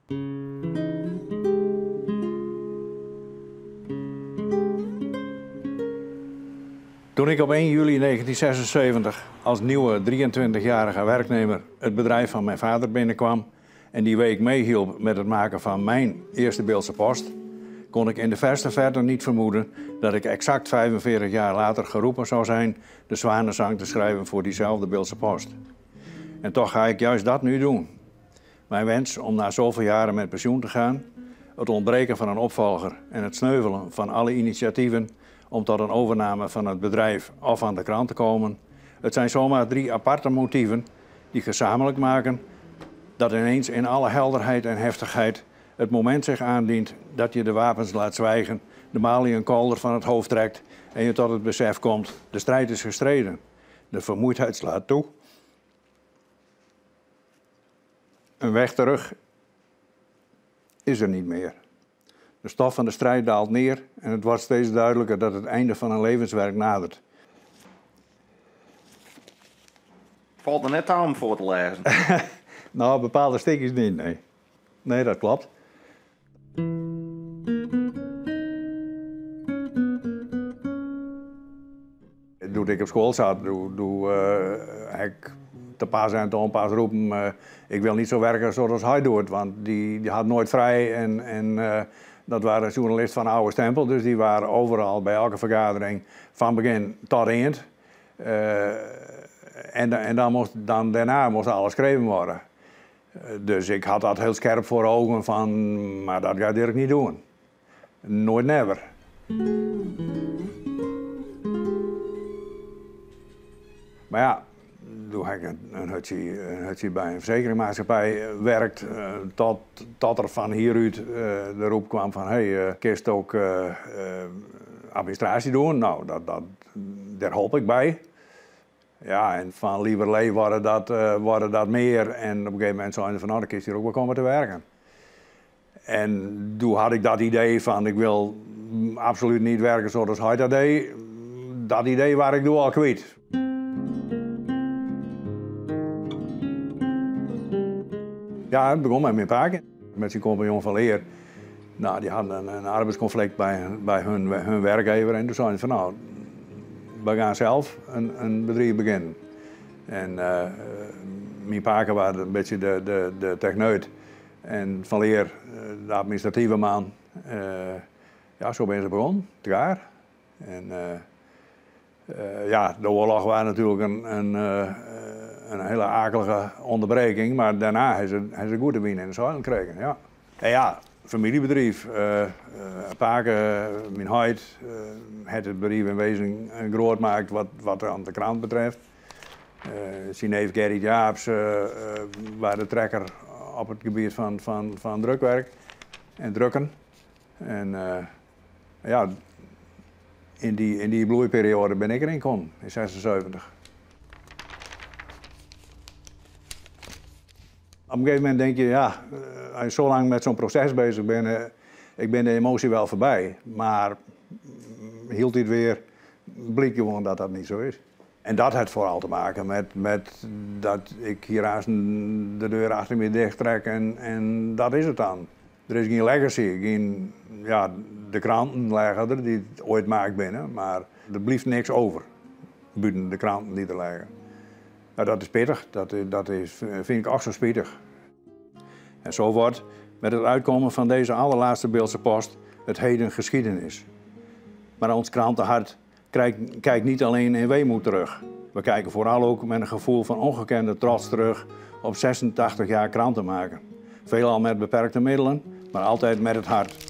Toen ik op 1 juli 1976 als nieuwe 23-jarige werknemer het bedrijf van mijn vader binnenkwam en die week meehielp met het maken van mijn eerste Bildtse Post, kon ik in de verste verte niet vermoeden dat ik exact 45 jaar later geroepen zou zijn de zwanenzang te schrijven voor diezelfde Bildtse Post. En toch ga ik juist dat nu doen. Mijn wens om na zoveel jaren met pensioen te gaan, het ontbreken van een opvolger en het sneuvelen van alle initiatieven om tot een overname van het bedrijf of van de krant te komen, het zijn zomaar drie aparte motieven die gezamenlijk maken dat ineens in alle helderheid en heftigheid het moment zich aandient dat je de wapens laat zwijgen, de maliënkolder van het hoofd trekt en je tot het besef komt, de strijd is gestreden. De vermoeidheid slaat toe. Een weg terug is er niet meer. De stof van de strijd daalt neer en het wordt steeds duidelijker dat het einde van een levenswerk nadert. Falt der net ta om foar te lêzen? Nou, bepaalde stikjes niet, nee. Nee, dat klopt. Doe't ik op skoalle zat, doe ha ik te pas en te onpas roepen, ik wil niet zo werken zoals hij doet, want die had nooit vrij en dat waren journalisten van oude stempel, dus die waren overal bij elke vergadering van begin tot eind. En dan daarna moest alles geschreven worden. Dus ik had dat heel scherp voor ogen van, maar dat gaat Dirk niet doen. Nooit never. Maar ja, toen heb ik een hutje bij een verzekeringmaatschappij werkt, tot er van hieruit de roep kwam van, hey, kun je ook administratie doen? Nou, daar holp ik bij. Ja, en van lieverlee worden dat meer en op een gegeven moment zeiden ze van, nou, dan kun je hier ook wel komen te werken. En toen had ik dat idee van, ik wil absoluut niet werken zoals hij dat deed. Dat idee waar ik toen al kwijt. Ja, het begon met mijn pa, met zijn compagnon van Leer. Nou, die hadden een arbeidsconflict bij hun werkgever en toen zeiden ze van, nou, we gaan zelf een bedrijf beginnen. En mijn pa was een beetje de techneut en Van Leer de administratieve man. Ja, zo ben ze begonnen, te gaar. En ja, de oorlog was natuurlijk een hele akelige onderbreking, maar daarna hebben ze goede wijn in de zeilen gekregen. Ja. En ja, familiebedrijf. Pake, mijn huid, het het bedrijf in wezen groot maakt wat aan de krant betreft. Zijn neef Gerrit Jaaps was de trekker op het gebied van drukwerk en drukken. En ja, in die bloeiperiode ben ik erin gekomen, in 76. Op een gegeven moment denk je, ja, als je zo lang met zo'n proces bezig bent, ik ben de emotie wel voorbij. Maar hield het weer, bleek gewoon dat dat niet zo is. En dat had vooral te maken met dat ik hier haast de deur achter me dicht trek en dat is het dan. Er is geen legacy, geen, ja, de kranten liggen er die het ooit maakt binnen, maar er blijft niks over buiten de kranten die er liggen. Nou, dat is pittig, dat vind ik ook zo spijtig. En zo wordt met het uitkomen van deze allerlaatste Bildtse Post het heden geschiedenis. Maar ons krantenhart kijkt niet alleen in weemoed terug. We kijken vooral ook met een gevoel van ongekende trots terug op 86 jaar kranten maken. Veelal met beperkte middelen, maar altijd met het hart.